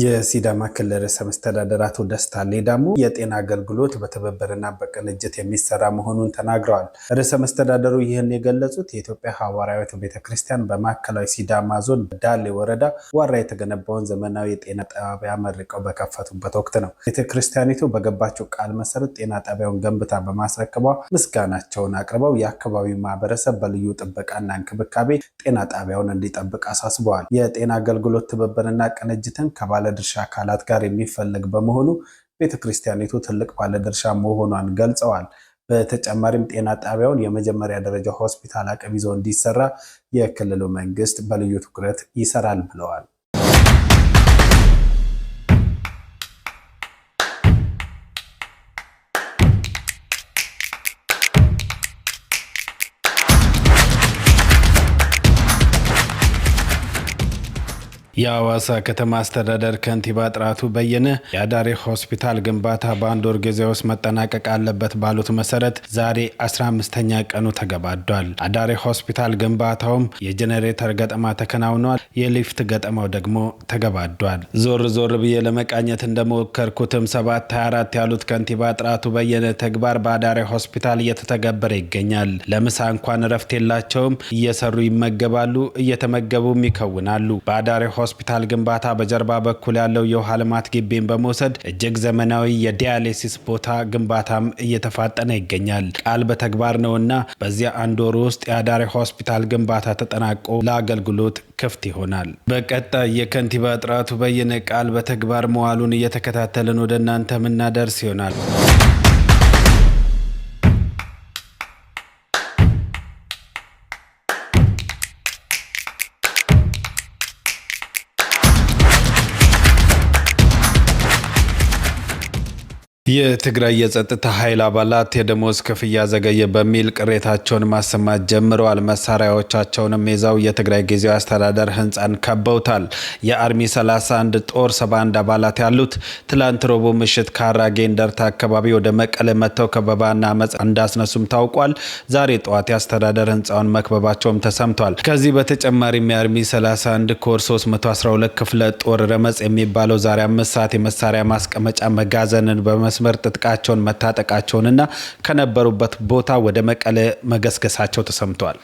የሲዳማ ክልል ርዕሰ መስተዳድር አቶ ደስታ ሌዳሞ የጤና አገልግሎት በትብብርና በቅንጅት የሚሰራ መሆኑን ተናግረዋል። ርዕሰ መስተዳድሩ ይህን የገለጹት የኢትዮጵያ ሐዋርያዊት ቤተክርስቲያን በማዕከላዊ ሲዳማ ዞን ዳሌ ወረዳ ዋራ የተገነባውን ዘመናዊ የጤና ጣቢያ መርቀው በከፈቱበት ወቅት ነው። ቤተክርስቲያኒቱ በገባቸው ቃል መሰረት ጤና ጣቢያውን ገንብታ በማስረከቧ ምስጋናቸውን አቅርበው የአካባቢው ማህበረሰብ በልዩ ጥበቃና እንክብካቤ ጤና ጣቢያውን እንዲጠብቅ አሳስበዋል። የጤና አገልግሎት ትብብርና ቅንጅትን ከባለድርሻ አካላት ጋር የሚፈለግ በመሆኑ ቤተክርስቲያኒቱ ትልቅ ባለድርሻ መሆኗን ገልጸዋል። በተጨማሪም ጤና ጣቢያውን የመጀመሪያ ደረጃ ሆስፒታል አቅም ይዞ እንዲሰራ የክልሉ መንግስት በልዩ ትኩረት ይሰራል ብለዋል። የሐዋሳ ከተማ አስተዳደር ከንቲባ ጥራቱ በየነ የአዳሬ ሆስፒታል ግንባታ በአንድ ወር ጊዜ ውስጥ መጠናቀቅ አለበት ባሉት መሰረት ዛሬ 15ኛ ቀኑ ተገባዷል። አዳሬ ሆስፒታል ግንባታውም የጄኔሬተር ገጠማ ተከናውኗል። የሊፍት ገጠማው ደግሞ ተገባዷል። ዞር ዞር ብዬ ለመቃኘት እንደሞከርኩትም 7:24 ያሉት ከንቲባ ጥራቱ በየነ ተግባር በአዳሬ ሆስፒታል እየተተገበረ ይገኛል። ለምሳ እንኳን እረፍት የላቸውም። እየሰሩ ይመገባሉ፣ እየተመገቡም ይከውናሉ። በአዳሬ ሆስፒታል ግንባታ በጀርባ በኩል ያለው የውሃ ልማት ግቢን በመውሰድ እጅግ ዘመናዊ የዲያሊሲስ ቦታ ግንባታም እየተፋጠነ ይገኛል። ቃል በተግባር ነውና በዚያ አንድ ወር ውስጥ የአዳሬ ሆስፒታል ግንባታ ተጠናቆ ለአገልግሎት ክፍት ይሆናል። በቀጣይ የከንቲባ ጥራቱ በየነ ቃል በተግባር መዋሉን እየተከታተልን ወደ እናንተ ምናደርስ ይሆናል። የትግራይ የጸጥታ ኃይል አባላት የደሞዝ ክፍያ ዘገየ በሚል ቅሬታቸውን ማሰማት ጀምረዋል። መሳሪያዎቻቸውንም ይዘው የትግራይ ጊዜያዊ አስተዳደር ህንፃን ከበውታል። የ Army 31 ጦር 71 አባላት ያሉት ትላንት ረቡዕ ምሽት ካራጌ እንደርታ አካባቢ ወደ መቀለ መጥተው ከበባና አመፅ እንዳስነሱም ታውቋል። ዛሬ ጠዋት የአስተዳደር ህንፃውን መክበባቸውም ተሰምቷል። ከዚህ በተጨማሪም የ Army 31 ኮር 312 ክፍለ ጦር ረመጽ የሚባለው ዛሬ 5 ሰዓት የመሳሪያ ማስቀመጫ መጋዘንን በመስመር ትጥቃቸውን መታጠቃቸውንና ከነበሩበት ቦታ ወደ መቀለ መገስገሳቸው ተሰምቷል።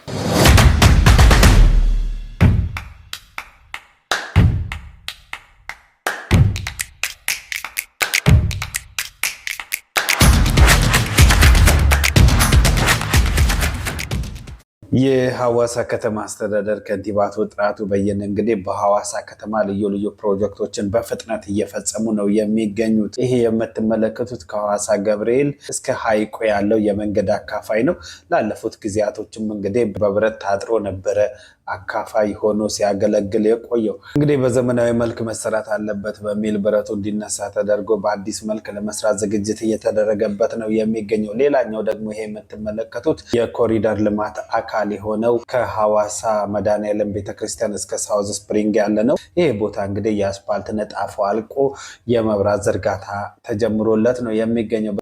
የሐዋሳ ከተማ አስተዳደር ከንቲባ አቶ ጥራቱ በየነ እንግዲህ በሐዋሳ ከተማ ልዩ ልዩ ፕሮጀክቶችን በፍጥነት እየፈጸሙ ነው የሚገኙት። ይሄ የምትመለከቱት ከሐዋሳ ገብርኤል እስከ ሐይቁ ያለው የመንገድ አካፋይ ነው። ላለፉት ጊዜያቶችም እንግዲህ በብረት ታጥሮ ነበረ አካፋይ ሆኖ ሲያገለግል የቆየው። እንግዲህ በዘመናዊ መልክ መሰራት አለበት በሚል ብረቱ እንዲነሳ ተደርጎ በአዲስ መልክ ለመስራት ዝግጅት እየተደረገበት ነው የሚገኘው። ሌላኛው ደግሞ ይሄ የምትመለከቱት የኮሪደር ልማት አካል የሆነው ከሐዋሳ መድኃኔዓለም ቤተክርስቲያን እስከ ሳውዝ ስፕሪንግ ያለ ነው። ይሄ ቦታ እንግዲህ የአስፓልት ንጣፉ አልቆ የመብራት ዝርጋታ ተጀምሮለት ነው የሚገኘው።